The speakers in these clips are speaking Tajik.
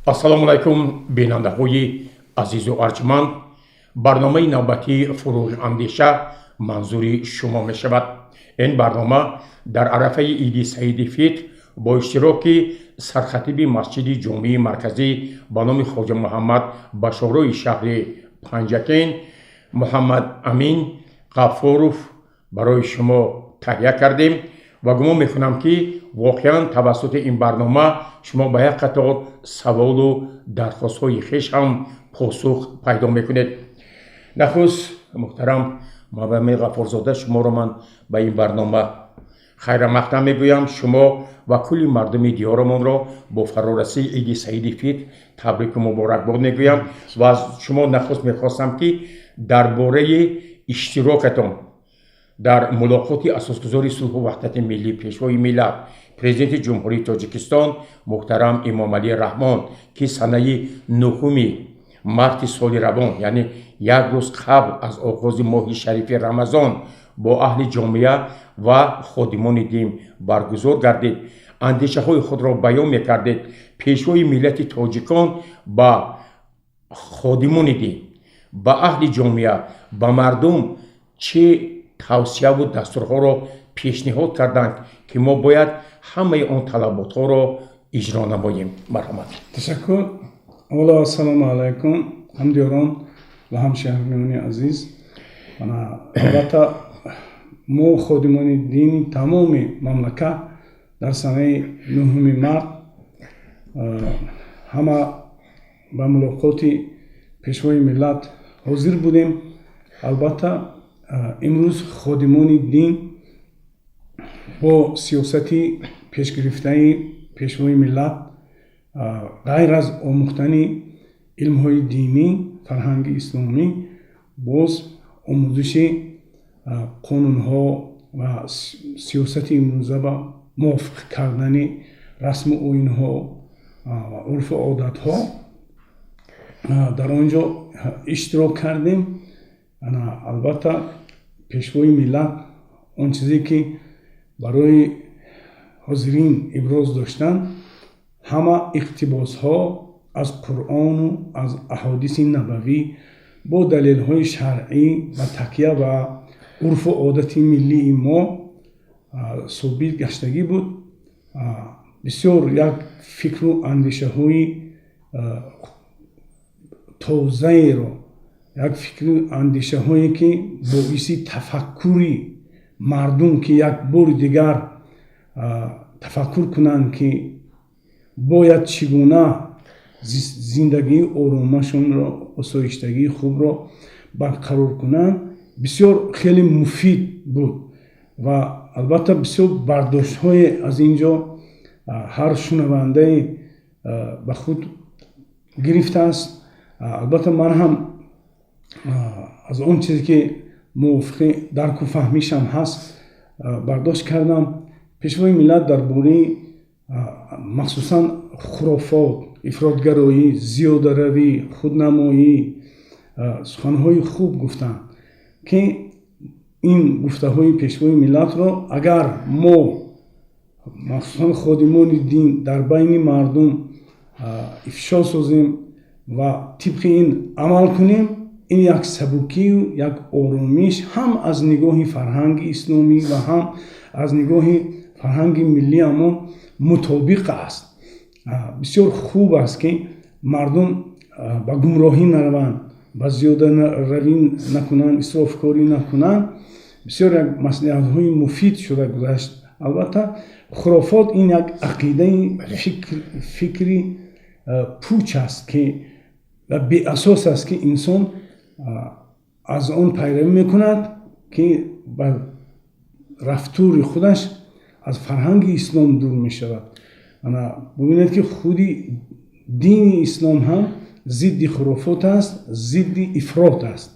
Ассалому алайкум, бинандаҳои азизу арҷманд. Барномаи навбатии «Фурӯғи андеша» манзури шумо мешавад. Ин барнома дар арафаи Иди Саиди Фитр бо иштироки сархатиби Масҷиди Ҷомеи Марказӣ ба номи Хоҷа Муҳаммад Башорои шаҳри Панҷакент Муҳаммад Амин Ғаффоров барои шумо таҳия кардем ва гумон мекунам, ки воқеан тавассути ин барнома шумо ба як қатор саволу дархостҳои хеш ҳам посух пайдо мекунед. Нахуст, муҳтарам Муҳаммадамин Ғаффорзода, шуморо ман ба ин барнома хайрамақдам мегӯям. Шумо ва кулли мардуми диёрамонро бо фарорасии Иди Саиди Фитр табрику муборакбод мегӯям ва аз шумо нахуст мехостам, ки дар бораи иштирокатон дар мулоқоти Асосгузори сулҳу ваҳдати миллӣ, Пешвои миллат, Президенти Ҷумҳурии Тоҷикистон муҳтарам Эмомалӣ Раҳмон, ки санаи 9 марти соли равон, яъне як рӯз қабл аз оғози моҳи шарифи Рамазон, бо аҳли ҷомеа ва ходимони дин баргузор гардид, андешаҳои худро баён мекардед. Пешвои миллати тоҷикон ба ходимони дин, ба аҳли ҷомеа, ба мардум чӣ тавсияву дастурҳоро пешниҳод карданд, ки мо бояд ҳамаи он талаботҳоро иҷро намоем? Марҳамат. Ташаккур. Аввало, ассалому алайкум, ҳамдиёрон ва ҳамшаҳриёни азиз. Албатта, мо, ходимони дини тамоми мамлакат, дар санаи 9 март ҳама ба мулоқоти Пешвои миллат ҳозир будем. Албатта, имрӯз ходимони дин бо сиёсати пешгирифтаи Пешвои миллат, ғайр аз омӯхтани илмҳои динӣ, фарҳанги исломӣ, боз омӯзиши қонунҳо ва сиёсати имрӯза ба мувофиқ кардани расму оинҳо ва урфу одатҳо дар он ҷо иштирок кардем. Албатта, Пешвои миллат он чизе ки барои ҳозирин иброз доштанд, ҳама иқтибосҳо аз Қуръону аз аҳодиси набавӣ бо далелҳои шаръӣ ва такя ба урфу одати миллии мо собит гаштагӣ буд. Бисёр як фикру андешаҳои тозаеро, як фикру андешаҳое ки боиси тафаккури мардум, ки як бори дигар тафаккур кунанд, ки бояд чӣ гуна зиндагии оромашонро, осоиштагии хубро барқарор кунанд, бисёр хеле муфид буд. Ва албатта, бисёр бардоштҳое аз ин ҷо ҳар шунавандае ба худ гирифтааст. Албатта, ман ҳам аз он чизе ки мувофиқи дарку фаҳмишам ҳаст, бардошт кардам. Пешвои миллат дар бораи махсусан хурофот, ифротгароӣ, зиёдаравӣ, худнамоӣ суханҳои хуб гуфтанд, ки ин гуфтаҳои Пешвои миллатро агар мо, махсусан ходимони дин, дар байни мардум ифшо созем ва тибқи ин амал кунем, ин як сабукию як оромиш ҳам аз нигоҳи фарҳанги исломӣ ва ҳам аз нигоҳи фарҳанги миллиамон мутобиқ аст. Бисёр хуб аст, ки мардум ба гумроҳӣ нараванд, ба зиёдаравӣ накунанд, исрофкорӣ накунанд. Бисёр як маслиҳатҳои муфид шуда гузашт. Албатта, хурофот ин як ақидаи фикри пуч аст, ки ва беасос аст, ки инсон аз он пайравӣ мекунад, ки ба рафтури худаш аз фарҳанги ислом дур мешавад. Ана бубинед, ки худи дини ислом ҳам зидди хурофот аст, зидди ифрот аст.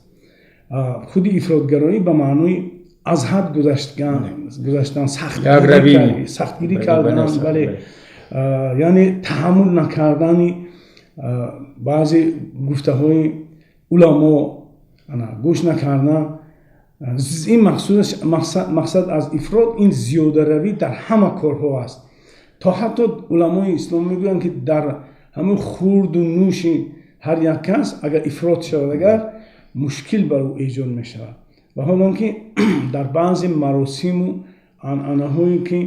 Худи ифротгароӣ ба маънои аз ҳад гузаштан, сахтгирӣ кардан, бале, яъне таҳаммул накардани баъзе гуфтаҳои уламо, гӯш накардан. Ин мақсад аз ифрот ин зиёдаравӣ дар ҳама корҳо аст. То ҳатто уламои ислом мегӯянд, ки дар Ҳамун хурду нӯши ҳар як кас агар ифрот шавад, агар мушкил бар ӯ эҷод мешавад. Ва ҳол он ки дар баъзе маросиму анъанаҳое ки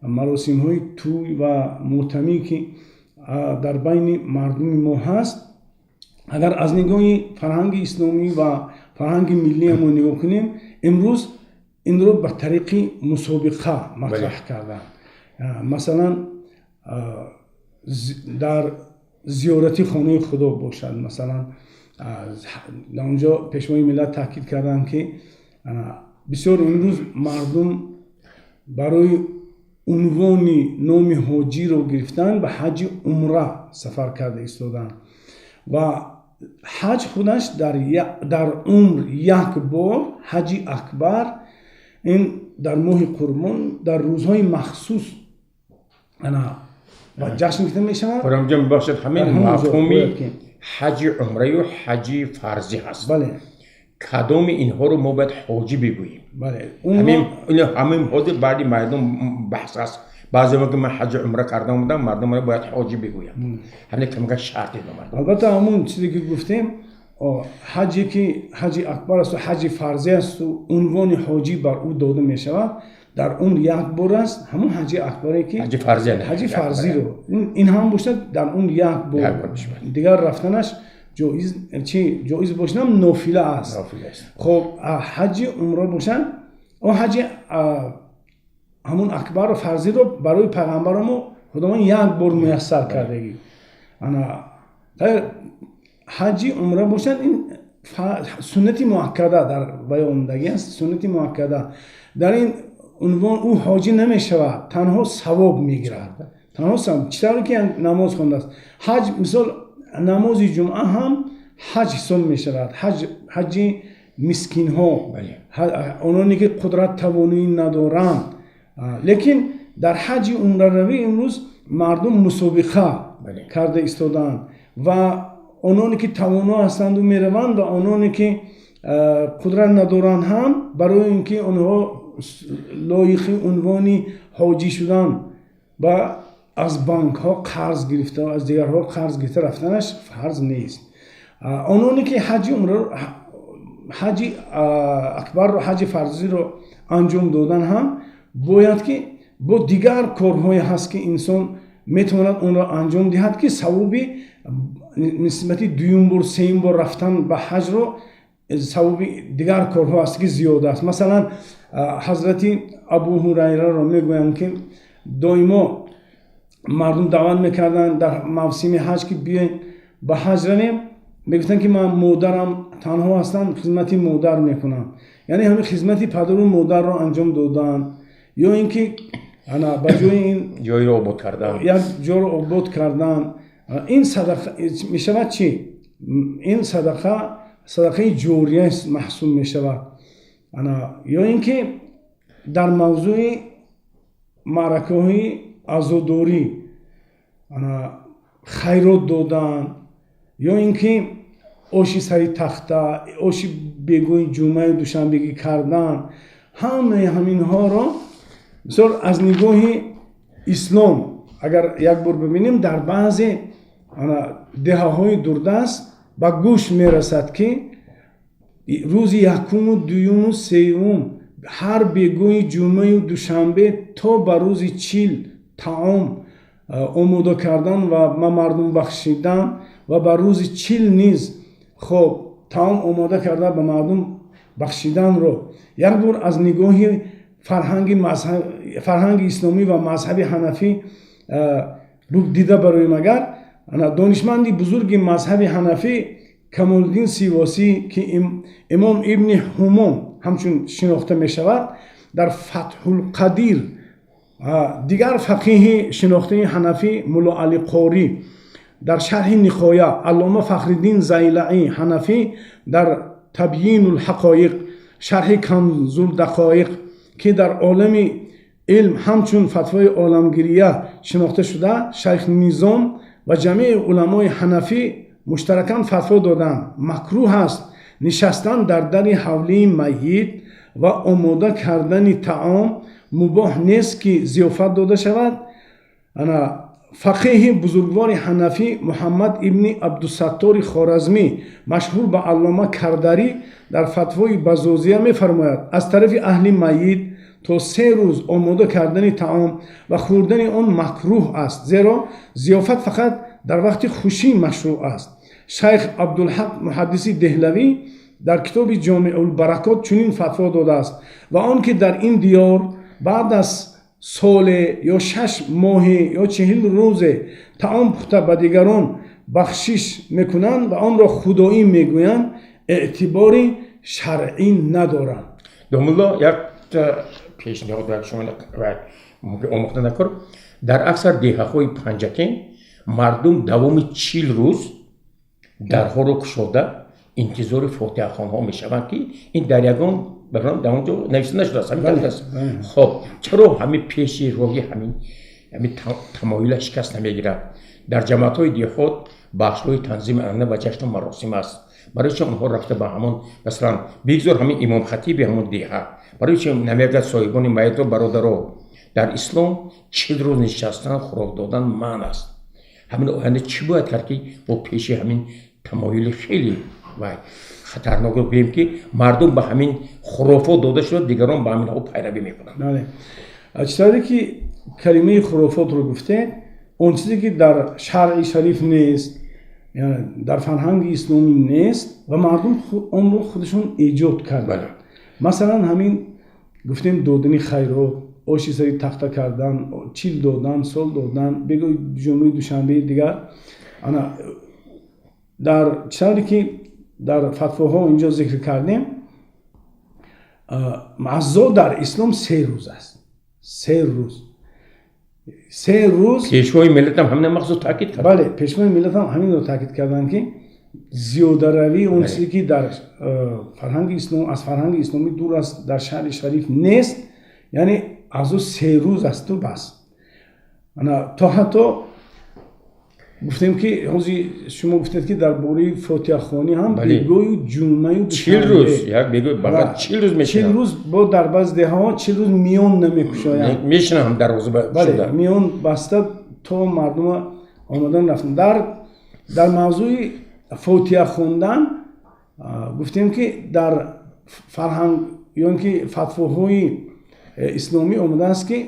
маросимҳои тӯй ва мотамӣ ки дар байни мардуми мо ҳаст, агар аз нигоҳи фарҳанги исломӣ ва фарҳанги миллии мо нигоҳ кунем, имрӯз инро ба тариқи мусобиқа матраҳ карданд. Масалан, дар зиёрати хонаи Худо бошад, масалан, дар онҷо Пешвои миллат таъкид карданд, ки бисёр имрӯз мардум барои унвони номи ҳоҷиро гирифтан ба ҳаҷи умра сафар карда истоданд. Ва ҳаҷ худаш дар умр як бор, ҳаҷи акбар, ин дар моҳи Қурбон, дар рӯзҳои махсус ана ва ҷашн гирифта мешавад. Хуррамҷон, бошад, ҳамин мафҳуми ҳаҷи умраю ҳаҷи фарзӣ ҳаст. Бале. Кадоми инҳоро мо бояд ҳоҷӣ бигӯем? Бале. Ҳамин ҳозир баъди мардум баҳс аст. Баъзе мегӯянд, ман ҳаҷи умра карда омадам, мардум бояд ҳоҷӣ бигӯянд. Ҳамин камка шарт ино мардум. Албатта, ҳамун чизе ки гуфтем, ҳаҷе ки ҳаҷи акбар асту ҳаҷи фарзӣ асту унвони ҳоҷӣ бар ӯ дода мешавад, дар умр як бор аст, ҳамун ҳаҷи акбаре ки ҳаҷи фарзӣ, ҳаҷи фарзиро ин ҳам бошад, дар умр як бор, дигар рафтанаш ҷоиз, чи ҷоиз бошад, нофила аст. Хоб, ҳаҷи умра бошад, он ҳаҷи ҳамун акбарро, фарзиро барои пайғамбарамо Худованд як бор муяссар кардагӣ. Ана ҳаҷи умра бошад, ин суннати муаккада дар баёндагӣ аст. Суннати муаккада, дар ин унвон ӯ ҳоҷӣ намешавад, танҳо савоб мегирад, танҳо чӣ тавре ки намоз хондааст. Ҳаҷ, мисол, намози ҷумъа ҳам ҳаҷ ҳисоб мешавад. Ҳаҷи мискинҳо, ононе ки қудрат, тавоноӣ надоранд. Лекин дар ҳаҷи умраравӣ имрӯз мардум мусобиқа карда истодаанд ва ононе ки тавоно ҳастанду мераванд ва ононе ки қудрат надоранд ҳам, барои ин ки онҳо лоиқи унвони ҳоҷӣ шудан ба аз банкҳо қарз гирифта, аз дигарҳо қарз гирифта рафтанаш фарз нест. Ононе ки ҳаҷи умра, ҳаҷи акбарро, ҳаҷи фарзиро анҷом додан ҳам бояд ки бо дигар корҳое ҳаст ки инсон метавонад онро анҷом диҳад, ки савоби нисбати дуюм бор, сеюм бор рафтан ба ҳаҷро, савоби дигар корҳо аст ки зиёд аст. Масалан, ҳазрати Абу Ҳурайраро мегӯянд, ки доимо мардум даъват мекарданд дар мавсими ҳаҷ, ки биёем ба ҳаҷ равем. Мегуфтанд, ки ман модарам танҳо ҳастам, хизмати модар мекунам. Яъне ҳамин хизмати падару модарро анҷом додан ё ин ки ана ба ҷои ин ҷойро обод кардан, як ҷоро обод кардан, ин садақа мешавад. Чӣ ин садақа? Садақаи ҷория маҳсуб мешавад. Ана ё ин ки дар мавзӯи маъракаҳои азодорӣ ана хайрот додан ё ин ки оши сари тахта, оши бегоҳи ҷумъаи душанбегӣ кардан, ҳамаи ҳаминҳоро мисол аз нигоҳи ислом агар як бор бибинем, дар баъзе деҳаҳои дурдаст ба гӯш мерасад, ки рӯзи якуму дуюму сеюм ҳар бегоҳи ҷумъаю душанбе то ба рӯзи 40 таом омода кардан ва ба мардум бахшидан ва ба рӯзи 40 низ хоб таом омода карда ба мардум бахшиданро як бор аз нигоҳи фарҳанги исломӣ ва мазҳаби ҳанафӣ дида бароем агар, донишманди бузурги мазҳаби ҳанафӣ Камолиддин Сивосӣ, ки Имом Ибни Ҳумом ҳамчун шинохта мешавад, дар Фатҳулқадир, дигар фақиҳи шинохтаи ҳанафӣ Мулло Али Қорӣ дар шарҳи Ниҳоя, аллома Фахриддин Зайлаӣ ҳанафӣ дар Табйинулҳақоиқ, шарҳи Канзулдақоиқ, ки дар олами илм ҳамчун фатвои оламгирия шинохта шуда, Шайх Низом ва ҷамеи уламои ҳанафӣ муштаракан фатво доданд: макрӯҳ аст нишастан дар дари ҳавлии майит ва омода кардани таом, мубоҳ нест ки зиёфат дода шавад. Ана Фақеҳи бузургвори ҳанафӣ Муҳаммад ибни Абдусаттори Хоразмӣ, машҳур ба Аллома Кардарӣ, дар фатвои Базозия мефармояд: аз тарафи аҳли майит то 3 рӯз омода кардани таом ва хӯрдани он макрӯҳ аст, зеро зиёфат фақат дар вақти хушӣ машрӯъ аст. Шайх Абдулҳақ муҳаддиси Деҳлавӣ дар китоби Ҷомеъулбаракот чунин фатво додааст: ва он ки дар ин диёр баъд аз соле ё 6 моҳе ё 40 рӯзе таом пухта ба дигарон бахшиш мекунанд ва онро худоӣ мегӯянд, эътибори шаръӣ надоранд. Домулло, як пешниҳод шумо омӯхта накор. Дар аксар деҳаҳои Панҷакент мардум давоми 40 рӯз дарҳоро кушода интизори фотиҳахонҳо мешаванд, ки ин дар ягон дар он ҷо навишта нашудааст. Ҳамин. Хоб, чаро ҳамин пеши роҳи ҳамин тамоюла шикаст намегирад? Дар ҷамоатҳои деҳот бахшҳои танзими анъана ва ҷашну маросим аст. Барои чи онҳо рафта ба ҳамон, масалан, бигзор ҳамин имомхатиби ҳамон деҳа, барои чи намегӯяд соҳибони майитро: бародаро, дар ислом 40 рӯз нишастан, хӯрок додан манъ аст. Ҳамин оянда чӣ бояд кард, ки бо пеши ҳамин тамоюли хеле вай хатарнок гӯем, ки мардум ба ҳамин хурофот дода шуда, дигарон ба ҳаминҳо пайравӣ мекунанд? Бале, чӣ ки калимаи хурофотро гуфтед, он чизе ки дар шаръи шариф нест, дар фарҳанги исломӣ нест ва мардум онро худашон эҷод карданд. Масалан, ҳамин гуфтем додани хайрот, оши сари тахта кардан, чил додан, сол додан, бегоҳи ҷумъаи душанбеи дигар. Ана дар чӣ ки дар фатвоҳо инҷо зикр кардем, азо дар ислом 3 рӯз аст. 3 рӯз. 3 рӯз. Пешвои миллатам ҳамина махсус таъкид кард. Бале, пешвои миллатам ҳаминро таъкид карданд, ки зиёдаравии он чизе ки дар фарҳанги ислом, аз фарҳанги исломӣ дур аст, дар шаҳри шариф нест, яъне аз ӯ 3 рӯз асту бас. Ана то ҳатто гуфтем ки ҳозир шумо гуфтед, ки дар бораи фотиҳахонӣ ҳам бегоҳу ҷумъаю 40 рӯз, як бегоҳ бақат 40 рӯз мешинанд. 40 рӯз бо дар баъзе деҳаҳо 40 рӯз миён намекушоянд. Мешинанд дарвоза. Бале, миён баста то мардума омадан рафтан. Дар мавзӯи фотиҳа хондан гуфтем, ки дар фарҳанг ё ин ки фатвоҳои исломӣ омадааст, ки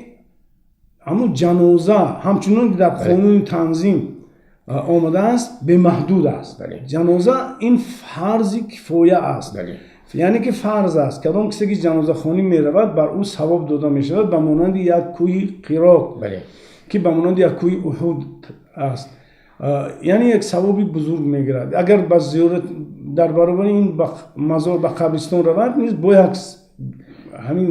ҳамун ҷаноза ҳамчунон ки дар қонуни танзим омадааст, бемаҳдуд аст. Ҷаноза ин фарзи кифоя аст, яъне ки фарз аст. Кадом кисе ки ҷанозахонӣ меравад, бар ӯ савоб дода мешавад ба монанди як кӯҳи Қирот, ки ба монанди як кӯҳи Уҳуд аст, яъне як савоби бузург мегирад. Агар ба зиёрат дар баробари ин ба мазор, ба қабристон равад низ, бо як ҳамин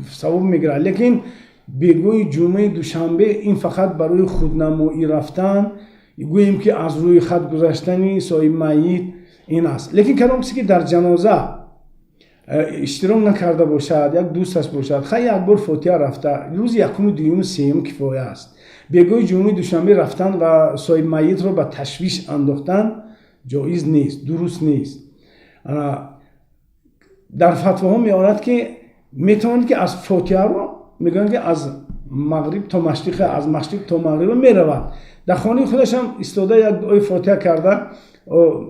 савоб мегирад. Лекин бегоҳи ҷумъаи душанбе ин фақат барои худнамоӣ рафтан, гӯем ки аз рӯи хат гузаштани соҳиби майит ин аст. Лекин кадом кисе ки дар ҷаноза иштирок накарда бошад, як дӯсташ бошад, хай, як бор фотиҳа рафта, рӯзи якуму, дуюму, сеюм кифоя аст. Бегоҳи ҷумъаи душанбе рафтан ва соҳиби майитро ба ташвиш андохтан ҷоиз нест, дуруст нест. Дар фатвоҳо меорад, ки метавонад, ки аз фотиҳаро мегӯянд, ки аз мағриб то машриқ, аз машриқ то мағриба меравад, дар хонаи худашам истода як дуои фотиҳа карда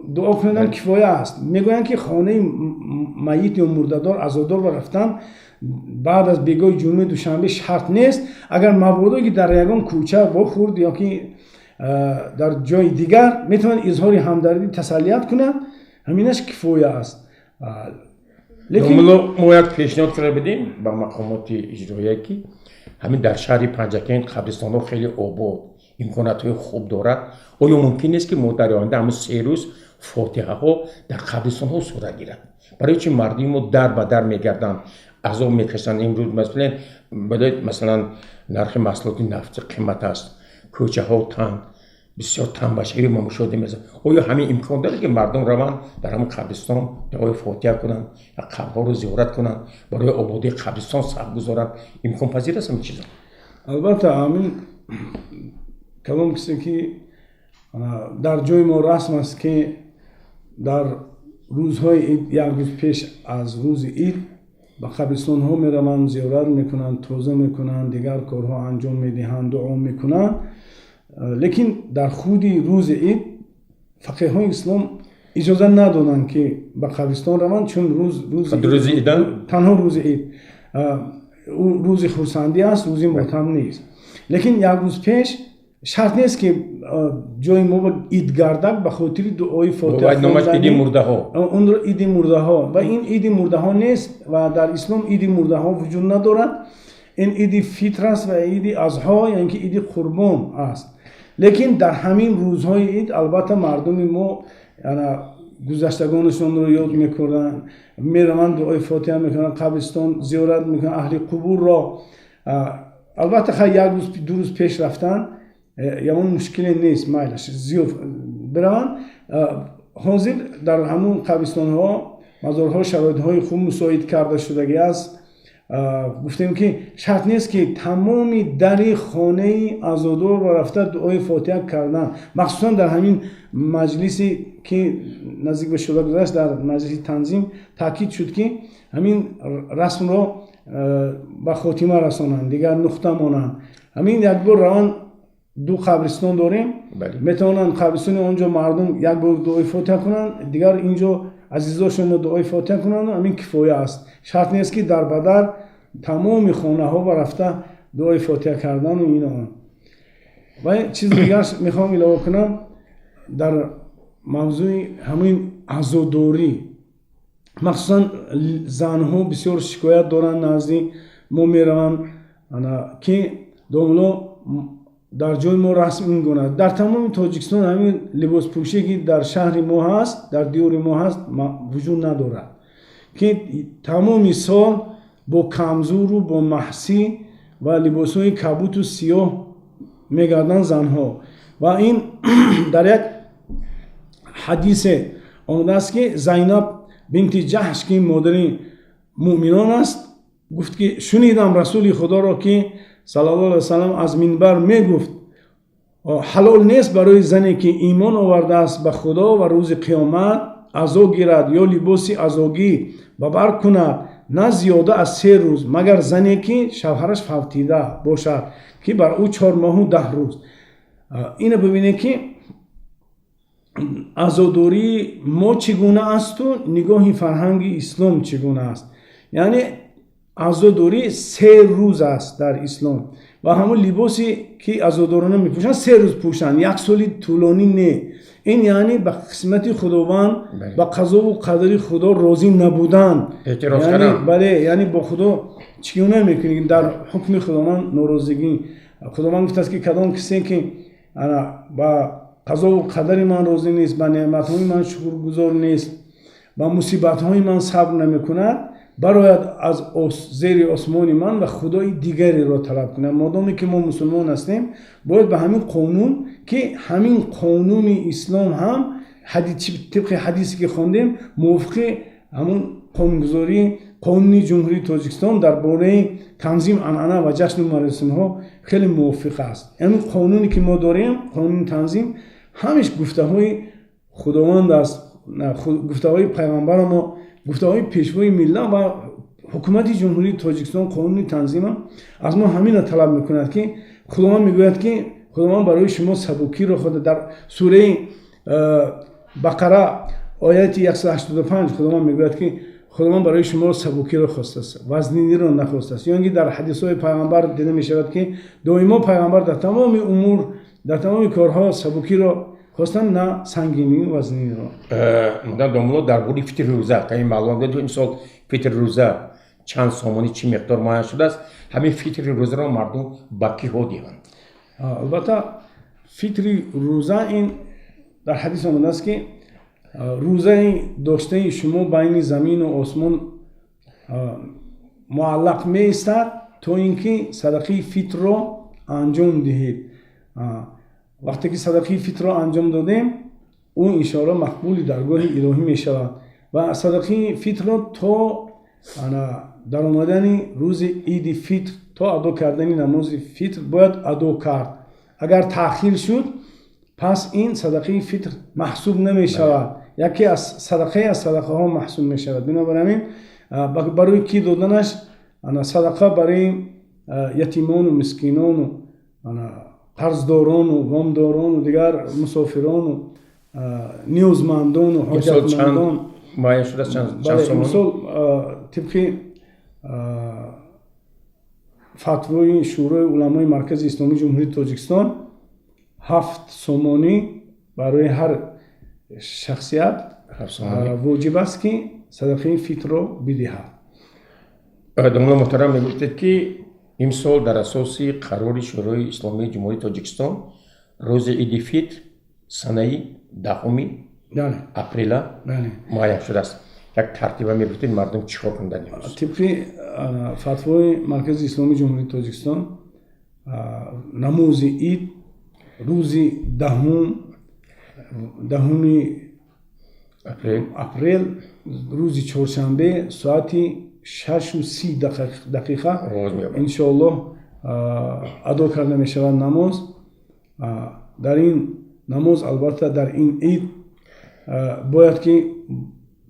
дуо кунадам кифоя аст. Мегӯянд, ки хонаи майит ё мурдадор, азодор ба рафтан баъд аз бегоҳи ҷумъаи душанбе шарт нест. Агар мабодо ки дар ягон кӯча вохӯрд ё ки дар ҷои дигар, метавонад изҳори ҳамдардӣ, тасаллият кунад, ҳаминаш кифоя аст. Лекин мо як пешниҳод карда будем ба мақомоти иҷроия, ки ҳамин дар шаҳри Панҷакент қабристонҳо хеле обод, имкониятҳои хуб дорад. Оё мумкин нест, ки мо дар оянда ҳамин 3 рӯз фотиҳаҳо дар қабристонҳо сурат гирад? Барои чи мардуми мо дар ба дар мегарданд, азоб мекашанд? Имрӯз масалан нархи маҳсулоти нафтӣ қимат аст, кӯчаҳо танг, бисёр танбашавӣ мо мушоҳида мешавад. Оё ҳамин имкон дорад, ки мардум раванд дар ҳамин қабристон дуои фотиҳа кунанд, қабрҳоро зиёрат кунанд, барои ободии қабристон саҳм гузоранд? Имконпазир аст ҳамин чизо? Албатта, ҳамин кадом кисе ки дар ҷои мо расм аст, ки дар рӯзҳои ид, як рӯз пеш аз рӯзи ид ба қабристонҳо мераванд, зиёрат мекунанд, тоза мекунанд, дигар корҳо анҷом медиҳанд, дуо мекунанд. Лекин дар худи рӯзи ид фақеҳои ислом иҷоза надоданд, ки ба қабристон раванд, чун рӯзи идан танҳо рӯзи ид рӯзи хурсандӣ аст, рӯзи мотам нест. Лекин як рӯз пеш шарт нест, ки ҷои мо ба идгардак ба хотири дуои фотиҳа. Иди мурдаҳо. Онро иди мурдаҳо, ва ин иди мурдаҳо нест ва дар ислом иди мурдаҳо вуҷуд надорад. Ин иди фитр аст ва иди азҳо, яъне ки иди қурбон аст. Лекин дар ҳамин рӯзҳои ид албатта мардуми мо гузаштагонашонро ёд мекунанд, мераванд, дуои фотиҳа мекунанд, қабристон зиёрат мекунанд, аҳли қубурро. Албатта хай, як рӯз, 2 рӯз пеш рафтан ягон мушкиле нест, майлаш зиёд бираванд. Ҳозир дар ҳамун қабристонҳо, мазорҳо шароитҳои хуб мусоид карда шудагӣ аст. Гуфтем, ки шарт нест, ки тамоми дари хонаи азодорро рафта дуои фотиҳа кардан. Махсусан дар ҳамин маҷлисе, ки наздик ба шуда гузашт, дар маҷлиси танзим таъкид шуд, ки ҳамин расмро ба хотима расонанд, дигар нуқта монанд. Ҳамин як бор раванд, ду қабристон дорем, метавонанд қабристони он ҷо мардум як бор дуои фотиҳа кунанд, дигар ин ҷо азизошонро дуои фотиҳа кунанд, ҳамин кифоя аст. Шарт нест, ки дар ба дар тамоми хонаҳо ба рафта дуои фотиҳа кардану ин он. Ва чизи дигар мехоҳам илова кунам дар мавзӯи ҳамин азодорӣ. Махсусан занҳо бисёр шикоят доранд, назди мо мераванд, ки домло, дар ҷои мо расм ин гуна, дар тамоми Тоҷикистон ҳамин либоспӯшие, ки дар шаҳри мо ҳаст, дар диёри мо ҳаст, вуҷуд надорад, ки тамоми сол бо камзуру бо маҳсӣ ва либосҳои кабуту сиёҳ мегарданд занҳо. Ва ин дар як ҳадисе омадааст, ки Зайнаб бинти Ҷаҳш, ки модари муъминон аст, гуфт, ки шунидам Расули Худоро, ки саллаллоҳу алайҳи васаллам аз минбар мегуфт: ҳалол нест барои зане, ки имон овардааст ба Худо ва рӯзи қиёмат, азо гирад ё либоси азогӣ ба бар кунад на зиёда аз 3 рӯз, магар зане, ки шавҳараш фавтида бошад, ки бар ӯ 4 моҳу 10 рӯз. Ина бибинед, ки азодории мо чӣ гуна асту нигоҳи фарҳанги ислом чӣ гуна аст. Яъне азодорӣ 3 рӯз аст дар ислом ва ҳамон либосе, ки азодорона мепӯшанд, 3 рӯз пӯшанд, як соли тӯлонӣ не. Ин яъне ба қисмати Худованд, ба қазову қадари Худо розӣ набудан. Бале, яъне бо Худо чӣ гуна мекунӣ, дар ҳукми Худованд норозигӣ. Худованд гуфтааст, ки кадом кисе, ки ба қазову қадари ман розӣ нест, ба неъматҳои ман шукргузор нест, ба мусибатҳои ман сабр намекунад, барояд аз зери осмони ман ва худои дигареро талаб кунад. Модоме ки мо мусулмон ҳастем, бояд ба ҳамин қонун, ки ҳамин қонуни ислом ҳам тибқи ҳадисе, ки хондем, мувофиқи ҳамун қонунгузорӣ, қонуни Ҷумҳурии Тоҷикистон дар бораи танзим, анъана ва ҷашну маросимҳо хеле мувофиқ аст. Ҳамин қонуне, ки мо дорем, қонуни танзим, ҳамеш гуфтаҳои Худованд аст, гуфтаҳои пайғамбаро мо, гуфтаҳои пешвои миллат ва ҳукумати Ҷумҳурии Тоҷикистон. Қонуни танзима аз мо ҳамина талаб мекунад, ки Худованд мегӯяд, ки Худованд барои шумо сабукиро хода. Дар сураи Бақара, ояти 185, Худованд мегӯяд, ки Худованд барои шумо сабукиро хостааст, вазниниро нахостааст. Ё ин ки дар ҳадисҳои пайғамбар дида мешавад, ки доимо пайғамбар дар тамоми умур, дар тамоми корҳо сабукиро хостанд, на сангинию вазниниро. Муҳтарам домулло, дар бораи фитри рӯза каме маълумот додед. Имсол фитри рӯза чанд сомонӣ, чӣ миқдор муайян шудааст? Ҳамин фитри рӯзаро мардум ба киҳо диҳанд? Албатта, фитри рӯза ин дар ҳадис омадааст, ки рӯзаи доштаи шумо байни замину осмон муаллақ меистад, то ин ки садақаи фитрро анҷом диҳед. Вақте ки садақаи фитрро анҷом додем, ӯ иншоалло мақбули даргоҳи илоҳӣ мешавад. Ва садақаи фитрро то даромадани рӯзи иди фитр, то адо кардани намози фитр бояд адо кард. Агар таъхир шуд, пас ин садақаи фитр маҳсуб намешавад, яке аз садақае аз садақаҳо маҳсуб мешавад. Бинобар ҳамин барои кӣ доданаш? Садақа барои ятимону мискинону Қарздорону, вомдорону, дигар мусофирону, ниёзмандону, ҳоҷатмандон. Муайян шудааст чанд сомон? Имсол тибқи фатвои Шӯрои уламои Маркази Исломии Ҷумҳурии Тоҷикистон 7 сомонӣ барои ҳар шахсият воҷиб аст, ки садақаи фитрро бидиҳад. Домулло муҳтарам, мегуфтед, ки имсол дар асоси қарори Шӯрои Исломии Ҷумҳурии Тоҷикистон рӯзи Иди Фитр санаи 10-уми апрела муайян шудааст. Як тартиба мегуфтед, мардум чӣ кор кунанд имрӯз? Тибқи фатвои Маркази Исломии Ҷумҳурии Тоҷикистон намози ид рӯзи 10-уми апрел, рӯзи чоршанбе, соати 6:30 иншоаллоҳ адо карда мешавад намоз. Дар ин намоз, албатта, дар ин ид бояд ки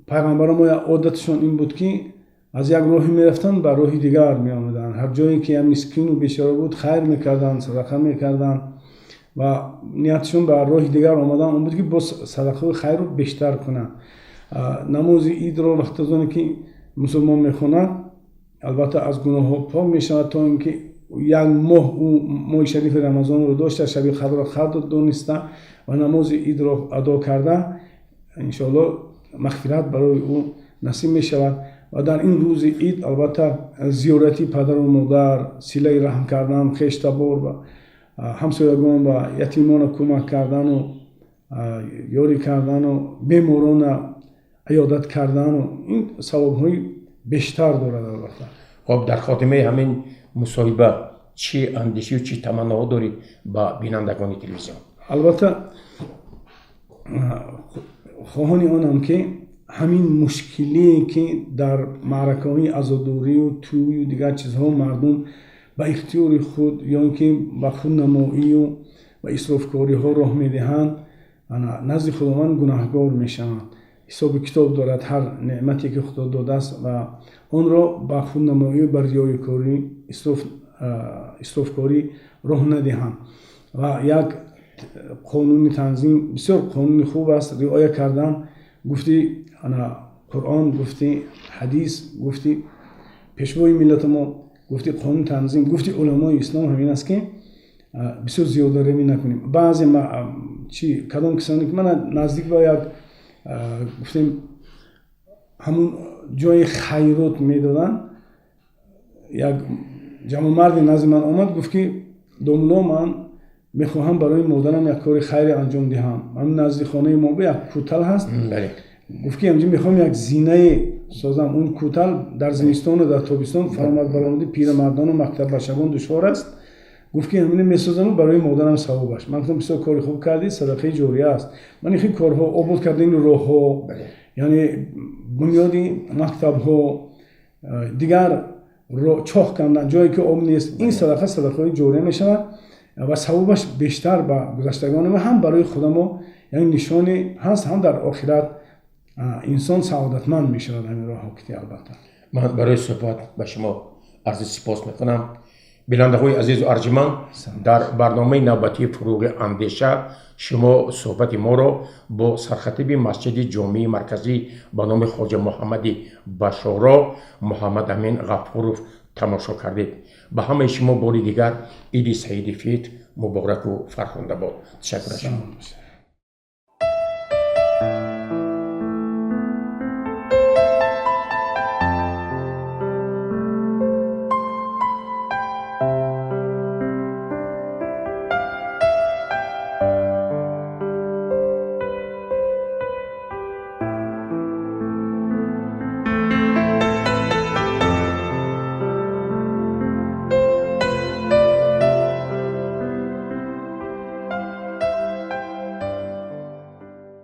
пайғамбаро мо одаташон ин буд, ки аз як роҳе мерафтанд, ба роҳи дигар меомаданд. Ҳар ҷое ки як мискину бечора буд, хайр мекарданд, садақа мекарданд ва ниятшон ба роҳи дигар омадан он буд, ки боз садақаи хайрро бештар кунанд. Намози идро вақт аз оне ки мусулмон мехонад, албатта, аз гуноҳҳо пок мешавад, то ин ки як моҳ ӯ моҳи шарифи Рамазонро дошта, шаби қадрро қадр дониста ва намози идро адо карда, иншоаллоҳ, мағфират барои ӯ насиб мешавад. Ва дар ин рӯзи ид, албатта, зиёрати падару модар, силаи раҳм кардан, хештабор ва ҳамсоягон ва ятимона кӯмак кардану ёрӣ кардану беморона иёдат кардану ин савобҳои бештар дорад, албатта. Хоб, дар хотимаи ҳамин мусоҳиба чӣ андешию чӣ таманноҳо дорӣ ба бинандагони телевизион? Албатта, хоҳони онам, ки ҳамин мушкилие, ки дар маъракаҳои азодорию тӯю дигар чизҳо мардум ба ихтиёри худ ё ин ки ба худнамоию ба исрофкориҳо роҳ медиҳанд, назди Худованд гунаҳгор мешаванд. Ҳисоби китоб дорад ҳар неъмате, ки Худо додааст, ва онро ба худнамоию ба риёикорӣ, исрофкорӣ роҳ надиҳанд. Ва як қонуни танзим бисёр қонуни хуб аст риоя кардан. Гуфти Қуръон, гуфти ҳадис, гуфти пешвои миллати мо, гуфти қонуни танзим, гуфти уламои ислом ҳамин аст, ки бисёр зиёдаравӣ накунем. Баъзе чи кадом касоне ки мана наздик ба як, гуфтем, ҳамун ҷои хайрот медоданд, як ҷавонмарде назди ман омад, гуфт, ки домулло, ман мехоҳам барои модарам як кори хайре анҷом диҳам. Ҳамин назди хонаи мо як кӯтал ҳаст. Гуфт, ки ҳамҷо мехоҳам як зинае созам. Он кӯтал дар зимистону дар тобистон фаромад баромади пирамардону мактаббачагон душвор аст. Гуфт, ки ҳамина месозаму барои модарам савобаш. Ман гуфтам, бисёр кори хуб кардӣ, садақаи ҷория аст. Ман ин корҳо, обод кардани роҳҳо, яъне бунёди мактабҳо, дигар чоҳ кандан ҷое ки об нест, ин садақа садақаҳои ҷория мешавад ва савобаш бештар ба гузаштагони мо, ҳам барои худамо яъне нишоне ҳаст, ҳам дар охират инсон саодатманд мешавад ҳамин роҳҳо ки, албатта. Ман барои суҳбат ба шумо арзи сипос мекунам. Бинандаҳои азизу арҷуманд, дар барномаи навбатии «Фуруғи андеша» шумо суҳбати моро бо сархатиби масҷиди ҷомеи марказӣ ба номи Хоҷа Муҳаммади Башоро Муҳаммадамин Ғафуров тамошо кардед. Ба ҳамаи шумо бори дигар Иди Саиди Фитр мубораку фархунда бод. Ташаккур аз шумо.